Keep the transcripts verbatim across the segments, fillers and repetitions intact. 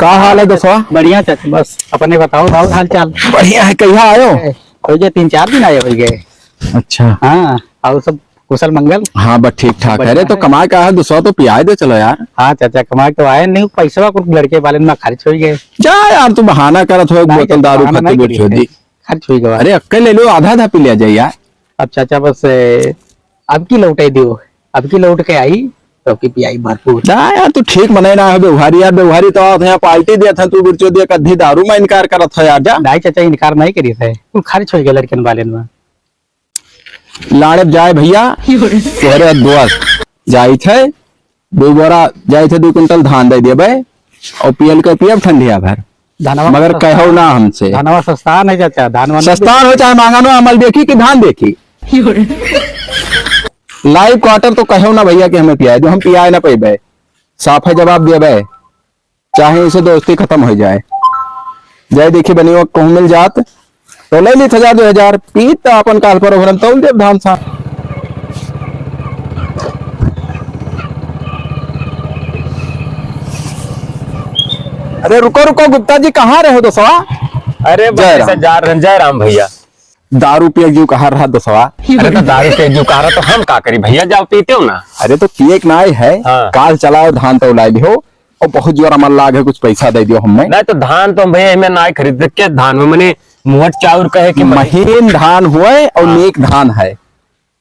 का हाल है दोस्तवा? बढ़िया चाचा, बस अपने बताओ, और हाल चाल? बढ़िया है, कहिया आयो? ए, हो गए, तीन चार दिन आए हो गए। अच्छा। हाँ, और सब कुशल मंगल? हाँ, बस ठीक ठाक है। अरे, बढ़िया तो है। कमाए का है, दोस्तवा तो पियाए दे, चलो यार। हाँ चाचा, कमाए तो आए नहीं, पैसवा कुल लड़के वाले में खर्च हो गए। जा यार, तू बहाना करत हो, एक नहीं बोतल चाचा, दारू बहाना खातिर नहीं बैठ करी हो है। दी। खर्च हो गवा। अरे, अक्के ले लो, आधा आधा पी लिया जाए यार। अब चाचा बस, ए, अब की लौटे दियो, अब की लौट के आई तो की पियाई भरपूर। ना यार, तू ठीक मने ना है व्यवहारी यार, व्यवहारी तो आवत है यहाँ पार्टी देत है, तू बिरचो दे कद्धी दारू में इनकार करत है यार, जा। नहीं चाचा, इनकार नहीं करी थे, कुल खर्च हो गया लड़कन वाले में। लाड़े जाए भैया, तोहरे दोस्त जाई थे, दो बोरा जाई थे, दो कुंटल धान दे देबे और पियल के पियब ठंडिया भर, धनवा मगर सस्ता, कहो ना हमसे। धनवा सस्ता नहीं चाचा, धान वान सस्ता हो चाहे महंगा, ना अमल देखी कि धान देखी। लाइव क्वार्टर तो कहो ना भैया कि हमें पियाए दो, हम पियाए ना पैबे, साफे जवाब देबे। चाहे इसे दोस्ती खत्म हो जाए। जाए देखी बनी वो कहूँ मिल जात तो ले लीत हजार दो हजार, पीत तो अपन काल पर ओहरन तौल देब धान सा। अरे रुको रुको गुप्ता जी, कहाँ रहे हो दोस्तवा? अरे जय बस ऐसे राम। जा रहे हैं, जय राम भैया। दारू पिए के जीव कहा रहा दोस्तवा? अरे तो दारू पिए के जीव कहा रहा तो हम का करी भैया, जाओ पीते हो ना। अरे तो पिए के नाई है, हाँ। काल चलाओ धान तो लाई लिहो और बहुत जोर अमल लाग है, कुछ पैसा दे दियो हमें। नहीं तो धान तो हम भैया हमें नाई खरीद के धान में मने मुहट चाउर कहे कि महीन धान हुए और हाँ। नेक धान है,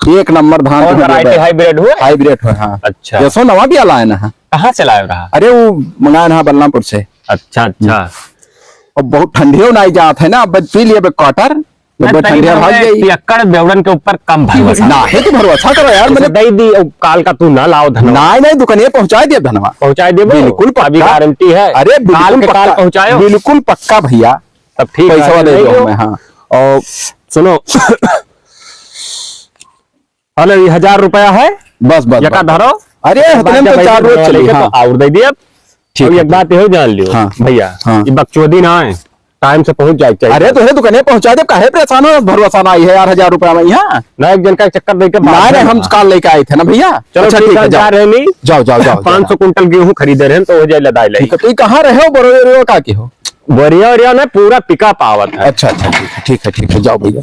एक नंबर धान कौन तुम variety देबे। Hybrid हुए? Hybrid हुए, हाँ। अच्छा। जैसो नवा भी लाए ना है। कहाँ से लाए रहा? अरे वो मंगाए ना बलरामपुर से। अच्छा, अच्छा। और बहुत ठंडियो नाई जात है ना, अब पी लिए बे क्वार्टर। तो ना, बे तनी ठंडिया भाग गई। पियक्कड़ बेवड़न के ऊपर कम भरोसा। ना है तो भरोसा करो यार, उसे मैंने दे दी, अब काल का तू ना लाओ धनवा। नाई, नाई, दुकाने पहुंचाए दिया धनवा। पहुंचाए देबो? बिल्कुल अभी पक्का। गारंटी है। अरे बिल्कुल काल के काल पक्का। पहुंचायो। बिल्कुल पक्का भैया। तब ठीक है, पैसा दे दो हमें, हाँ। और सुनो, हेलो, ये हजार रुपया है, बस, बस, यका बस। धरो। अरे, एक इतने बार में तो जब चार रोज चली, तो हाँ। और दे दिया। ठीक अब है, एक बात यही जान लियो, हाँ। भैया, हाँ। ये बकचोदी ना है, टाइम से पहुंच जाए चाहिए। अरे, तोहरे दुकाने पहुंचा दे, काहे परेशान हो? भरोसा ना आई है यार, हजार रुपया में यहाँ। ना, एक जन का चक्कर देके ना, बात नहीं, है हम ना। काल लेके आए थे ना भैया। चलो, अच्छा, ठीक ठीक है, है, जा जाओ। रहे नहीं। जाओ, जाओ, जाओ, जाओ। पाँच सौ कुंटल गेहूं खरीदे रहे, तो हो जाए लदाई लाई। ठीक है, तो ये कहाँ रहे हो, बोरिया, बोरिया का के हो? बोरिया, बोरिया ना, पूरा पिकअप आवत है। अच्छा, अच्छा, ठीक है, ठीक है, ठीक है, जाओ भैया।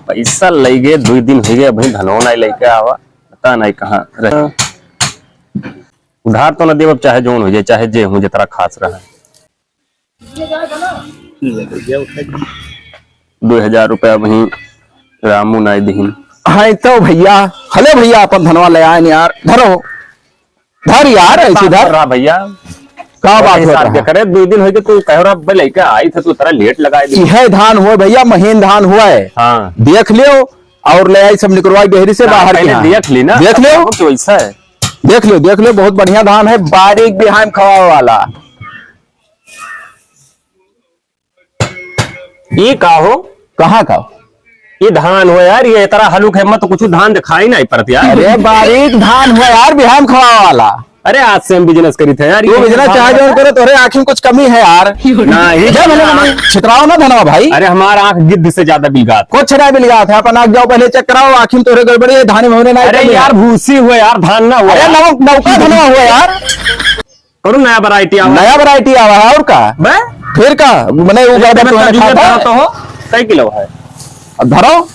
पैसा लइगे, दुइ दिन होइ गए, अभी धनो नाई लइके आवा, पता नाई कहाँ रहे। उधार तो ना देब, अब चाहे जौन हो जाए, चाहे जे हो, जितना खास रहे। दो हजार रुपया वहीं रामू नाई दिहिन। हाँ, तो भैया, हेलो भैया, अपन धनवा ले आए यार, धरो। धर यार, अरे ऐसे बात धर। कर रहा भैया। का बात हो रहा? करे, दो दिन हो गए, तू कह रहा, "बे, लइका आई थे, तू तरह लेट लगाए दी।" इहे धान हुए भैया, महीन धान हुए। हाँ। देख लियो, और ले आई सब निकलवाई डेहरी से हाँ, बाहर पहले के यहाँ। देख ली ना, देख लियो। तो वैसा है। देख लियो, देख लियो, बहुत बढ़िया धान है, बारीक बिहान खवावे वाला। ई का हो? कहाँ का? ई धान हो यार, ये इतना हलुक है, मत कुछ धान दिखाई नहीं पड़त यार। अरे बारीक धान हो यार, बिहान खवावे वाला। अरे आज से हम बिजनेस करी थे यार, तू ये बिजनेस धान चाहे होता जौन है। करे, तोरे आँखी में कुछ कमी है यार। नहीं, जब हमें ना। नहीं छितराओ ना धनवा भाई। अरे हमारा आँख गिद्ध से ज्यादा बिलगात। कुछ ना बिलगात है, अपन आँख जाओ पहले चेक कराओ, आँखी में तोरे गड़बड़ी है, धान में होने ना अरे कमी है। यार भूसी हुआ यार, धान ना हुआ अरे यार। नौ-, नौका धनवा हुआ यार। कौनो नया वैरायटी आवा है। नया वैरायटी आवा है और का? बे? फिर का? मने वो अरे, ज्यादा मैं पुराने तजुर्बे खाता है। धरा तो हो, कई किलो है? अब धरो।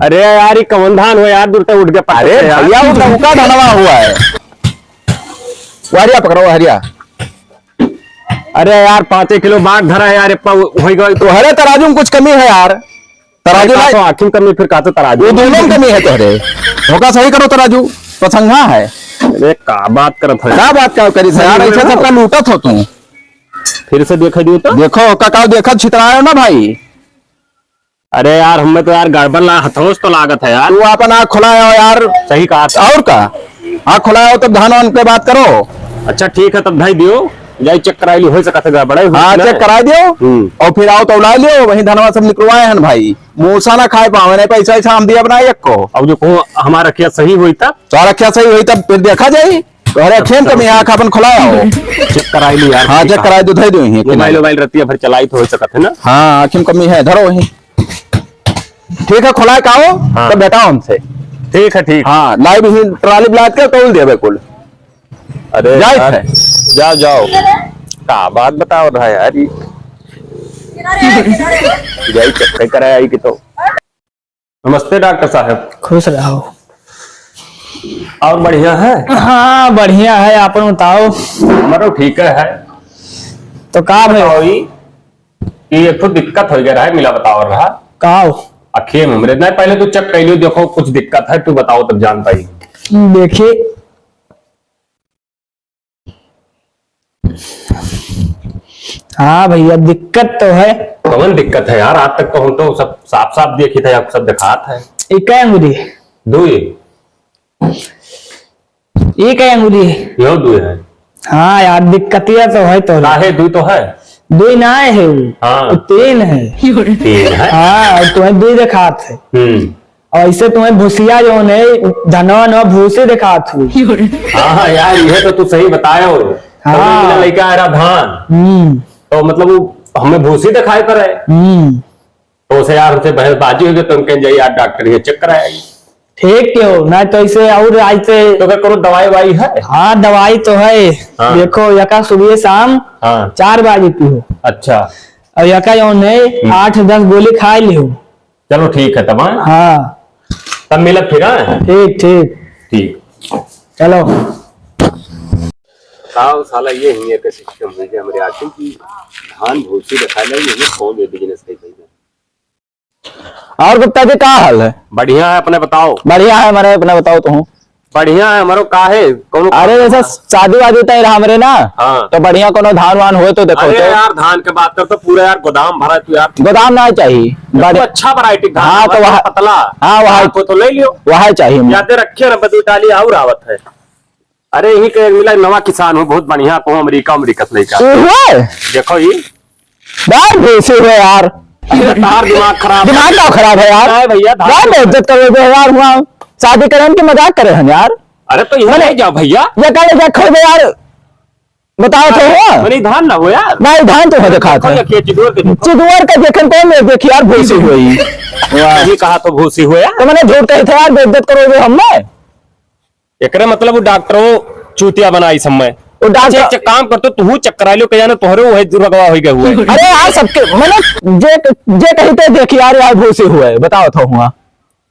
अरे यार, ये कौन धान हो यार, दूर तक उठ के पटक अरे से यार। भैया, वो नौका धनवा हुआ है। वो हरिया पकड़ो, हरिया। अरे यार, पाँचे किलो बाघ धरा है यार, इतना हो गया। तो हरे तराजू में कुछ कमी है यार। तराजू अरे, ना का तो आँखी में कमी, फिर का तो तराजू वो में। दोनों में कमी है तोहरे। धोखा सही करो तराजू, पसंगा है। अरे, का बात करत हो? का बात का करी थे यार, सही ऐसे बोल रहे हो। सबका लूटत हो तू। फिर से देखा दियो तो। देखो, का, का देखत छितरायो ना भाई। अरे यार, हमें तो यार गड़बड़ ला, हथौस तो लागत है यार। तू अपन आँख खुलायो यार। सही कहा था। और का? आँख खुलायो तब धान वान के बात करो। अच्छा, ठीक है, तब धाई दियो। जाई चेक कराई ली, हो सकत है गड़बड़ है, हाँ, ना? चेक कराई दियो। हम्म। और फिर आओ तो ला लियो, वही धनवा सब निकलवाए हैं भाई। मूसा ना खाए पावे, नहीं पैसा वैसा हम दिया बनाए एक को। अब जो को हमारा रखिया सही हुई तब? तो रखिया सही हुई तब फिर देखा जाई। तो अरे तब खेम तो कमी आँख अपन खुलाया हो। चेक कराई ली यार, हाँ, ठीक चेक है। कराई दो, धर दो यहीं, मोबाइल वोबाइल रतिया भर चलाई तो हो सकत है ना? हाँ, आँखी में कमी है, धरो वहीं। ठीक है, खुलाए का हो, हाँ। तो बेटा हमसे। ठीक है, ठीक। हाँ, लाइव ही ट्राली लाद के तौल देबे कुल। अरे जाए यार, है। जाओ, जाओ। का बात बताओ रहा है यार, ये जाई चेक कराए आई कि तो। नमस्ते डॉक्टर साहब। खुश रहो। और बढ़िया है? हाँ, बढ़िया है, आपन बताओ। मरो ठीक है। तो का भाई? बताओ ई, ई एक ठो दिक्कत हो गया रहा है, मिला बताओ रहा। का हो? अखिए में हमरे, नहीं, पहले तू चेक कर लियो, देखो कुछ दिक्कत है, तू बताओ तब जान पाई। देखिए, हाँ भैया, दिक्कत तो है। कौन दिक्कत है यार? आज तक तो हम तो सब साफ साफ देखी था, सब दिखात है। एक अंगुरी है। दुई। एक अंगुरी है। यो दुई है। हाँ यार, दिक्कतिया तो है तो। काहे, दुई तो है। दुई ना है वो। हाँ। वो तीन है। तीन है। हाँ, और तुम्हें दुई दिखात है। हम्म। और ऐसे तुम्हें भूसिया जो है, धनवा नवा भूसी दिखात हूँ। हाँ, हाँ, यार, ये तो तू सही बतायो। हाँ। तो मेरा लड़का आ रहा धान। हम्म। तो मतलब वो हमें भूसी दिखाई पड़े। हम्म। तो उसे यार हमसे बहसबाजी हो गई, तो हम कहें, "जाइए यार, डॉक्टर ये चेक कराए।" ठीक क्यों? ना तो इसे और आज से तो क्या करो, दवाई वाई है? हाँ, दवाई तो है। हाँ। देखो, यका सुबह शाम हाँ। चार बजे पीहो। अच्छा। और यका जौन है, हम्म। आठ दस गोली खाए लिहो। चलो ठीक है तब, हाँ? हाँ। तब मिलब फिर, हाँ? ठीक, ठीक। ठीक। चलो। बताओ साला, ये ही एक सिस्टम हो गया हमारे आदमी की, धान भूसी दिखा ले, ये कौन ये बिजनेस है भाई? और गुप्ता जी, का हाल है? बढ़िया है, अपने बताओ। बढ़िया है हमारे, अपने बताओ तो हूँ। बढ़िया है हमारो, का है? कौनो अरे, जैसे शादी वादी तय रहा हमरे ना, हाँ। तो बढ़िया कोनो धान वान होए तो देखो अरे तो। यार, धान के बात कर तो पूरा यार गोदाम भरा है तू यार। गोदाम ना चाहिए, तो बड़े अच्छा वैरायटी धान हाँ, तो हमारे वह पतला। हाँ, वह आपको तो ले लियो। वह चाहिए हमरे। याद रखिए ना, बदू डाली और आवत है। अरे, यही के मिला नवा किसान हो, बहुत बढ़िया को अमेरिका, अमेरिका से लेकर। ये हुए? देखो ये। यार, भूसी हुए यार। अरे, तार दिमाग खराब है। दिमाग का खराब है यार? नहीं भैया, धान यार, तो बेइज्जत कर रहे हो यार, हुआ। शादी करें कि मजाक करे हैं यार? अरे, तो यहाँ मने, ले जाओ भैया। ये का ले जा, खरीदे यार। बताओ तो हाँ, हुआ। मने धान ना हो यार। नहीं, धान तो है, देखा देखो था। ये चिदोर के देखो। चिदोर का देखे कौन नहीं देखी यार, भूसी हुई। वाह। ये कहा तो भूसी हुआ यार। तो मैंने झूठ कही था यार, बेइज्जत करोगे हमें। एकरे मतलब वो डॉक्टरो चूतिया बनाई समय। वो डॉक्टर अच्छा, अच्छा, काम कर तो तू चेक करा लियो, कह जाना तोहरे वो है दुर्गवा हो गए हुए। अरे यार, सबके, मतलब, जे, जे कही ते देख यार, यार भूसी हुए, बताओ तो हुआ।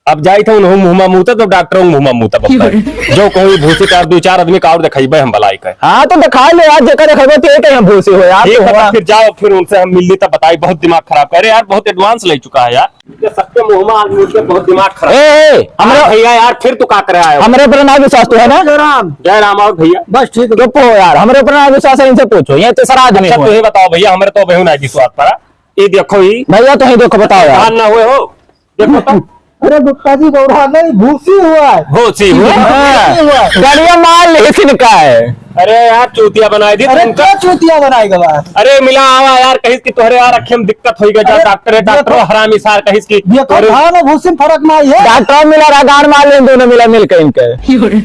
अब जाई था उन्हों मुहमा मूता तो डॉक्टर मुहमा मूता बप्पा। जो कोई भूसी का दो चार आदमी का और दिखाई बे हम भलाई का। हाँ, तो दिखा लो यार, जेकर दिखाई बे तो ये कहीं भूसी हो यार, ठीक तो है, हुआ। फिर जाओ, फिर उनसे हम मिल ली तब बताई, बहुत दिमाग खराब करे यार, बहुत एडवांस ले चुका है यार। ये सबके मुंह में आज मुझे बहुत दिमाग खराब। ए, ए, हमरे हाँ भैया यार, फिर तू का करे आयो? हमरे ऊपर ना विश्वास तो है ना? जय राम। जय राम, आओ भैया। बस ठीक है। चुप हो यार, हमरे ऊपर ना विश्वास है, इनसे पूछो, ये तीसरा आदमी अच्छा, हुआ। तू ही बताओ भैया, हमरे तो बहु ना विश्वास पड़ा। ये देखो ही। भैया, तो ही देखो, बताओ यार। धान ना हुए हो, देखो तो। अरे गुप्ता जी, गौरा नहीं, भूसी हुआ है। भूसी हुआ है? हाँ। भूसी हुआ है। गड़िया मार ले सिनका है। अरे यार, चूतिया बनाई दी अरे तुमका। क्या चूतिया बनाई गवा? अरे मिला आवा यार, कहिस कि तोहरे यार अखियम दिक्कत होई गया, जा अरे डॉक्टर है, डॉक्टर देखो, हरामी सार कहिस कि देखो, तोहरे धान और भूसी में फर्क नहीं है। डॉक्टर मिला रहा, गाड़ मार ले दोनों मिला मिल के इनके।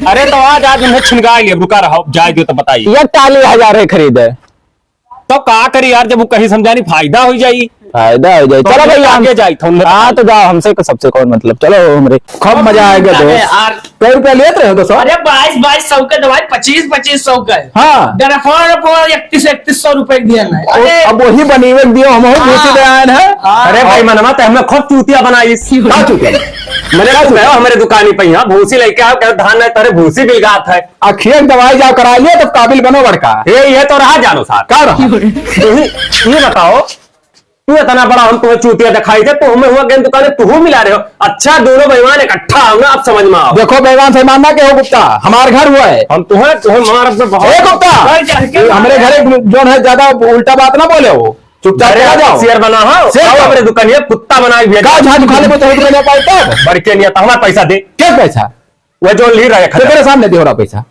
अरे तो आज, आज उन्हें छिनगा लिया, रुका रहो, जाए दो तो बताइए। ये चालीस हजार है खरीदे। तो का करी यार, जब वो कहीं समझानी फायदा हो जाई। फायदा हो जाई। तो चलो हम भैया, हम आगे जाई, थोड़ा हाँ, तो जाओ, हमसे को सबसे कौन मतलब, चलो हमरे खूब मजा आएगा अरे दोस्त। यार। कै रुपया लेत रहे हो दोस्त? अरे बाईस, बाईस सौ के दवाई, पच्चीस, पच्चीस सौ के। हाँ। डरफोन, डरफोन, इकतीस, इकतीस सौ रुपए के दिया ना। अरे। अब वही बनीवे दियो, हम हो हाँ। भूसी दे आए हैं। हाँ। अरे भाई मनवा, ते हमने खूब चूतिया बनाई। का चूतिया? मैंने का तो चूतिया? गया हमारे दुकानी पे यहाँ, भूसी लेके आओ, कहो धान नहीं, तारे भूसी बिलगात है। अखियन दवाई जाओ करा लियो, तब काबिल बनो बड़का। ये, ये तो रहा जानो सार। का रहा? तुही, ये बताओ, तू इतना बड़ा हम तुम्हें चूतिया दिखाई दे, तो हमें हुआ गेंद दुकाने, तू मिला रहे हो। अच्छा, दोनों बेईमान इकट्ठा आओ ना, अब समझ में आओ। देखो, बेईमान से मानना के हो गुप्ता, हमार घर हुआ है। हम तुम्हें, तुम्हें मार पे बहुत ए गुप्ता, घर जाके हमरे घर एक जौन है, ज्यादा उल्टा बात ना बोले हो, चुपचाप अरे, चला जाओ। शेर बना हो, शेर आओ बना। हमरे दुकानिया, कुत्ता बना के भेजा। का झाड़ू खा ले, तो उठ के ले पाए तब? बड़के नहीं आता, हमारा पैसा दे। क्या पैसा? वह जो ली रहा है, तेरे सामने दे हो रहा पैसा।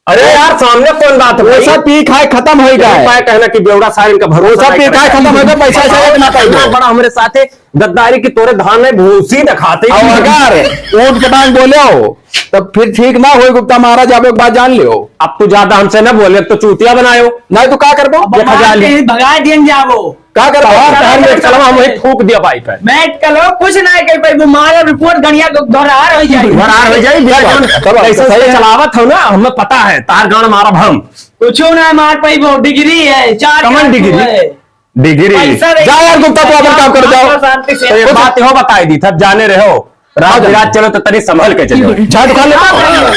अरे यार, सामने कौन बात है वो भाई? सब पी खाए खत्म हो गया है। पाए कहना कि बेवड़ा सार इनका भरोसा वो सब नहीं पी खाए करेगा। खत्म हो गया, पैसा बताओ, से ना पाई इतना दो। बड़ा हमारे साथ है, गद्दारी की तोरे धान में भूसी दिखाते ही और नहीं। अगर ऊंट के टांग बोले हो, तब फिर ठीक ना होई गुप्ता महाराज, आप एक बात जान लियो। अब तू ज्यादा हमसे ना बोले, अब तो चूतिया बनायो। नहीं तो का करबो? अब देखा जा भगा ली। दे, भगा दियन जाबो। का करबो? तोहार तहर में चलवा, हम वही फूंक दिया भाई पे। मैं चलो कुछ ना कह पाई, वो मारे रिपोर्ट गणिया को धरार हो जाए। धरार हो जाए, ये चलो, जौन चलो, कैसे सही से है। चलावत हो ना, हमें पता है, तार गांड मारब हम। कुछ ना मार पाई, वो डिग्री है, चार कमन लाख डिग्री? है। डिग्री। पैसा नहीं। जा यार गुप्ता, तू अपन काम कर, जाओ। शांति से। तो एक बात हो बताई दी, तब जाने रहो, रात हाँ, बिरात चलो तो तनी संभल के चलो। झाड़ू खा ले,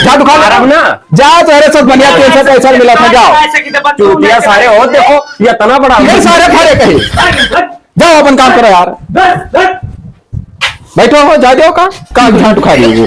झाड़ू खा ले। आराम ना। जा तो, अरे सब बढ़िया, तीन सौ पैसा मिला था, जाओ। चूतिया सारे हो, देखो, ये इतना बड़ा ये सारे खड़े कहीं। जाओ अपन काम करो यार। बैठो हो, जा जाओ का, का झाड़ू खा रही हो?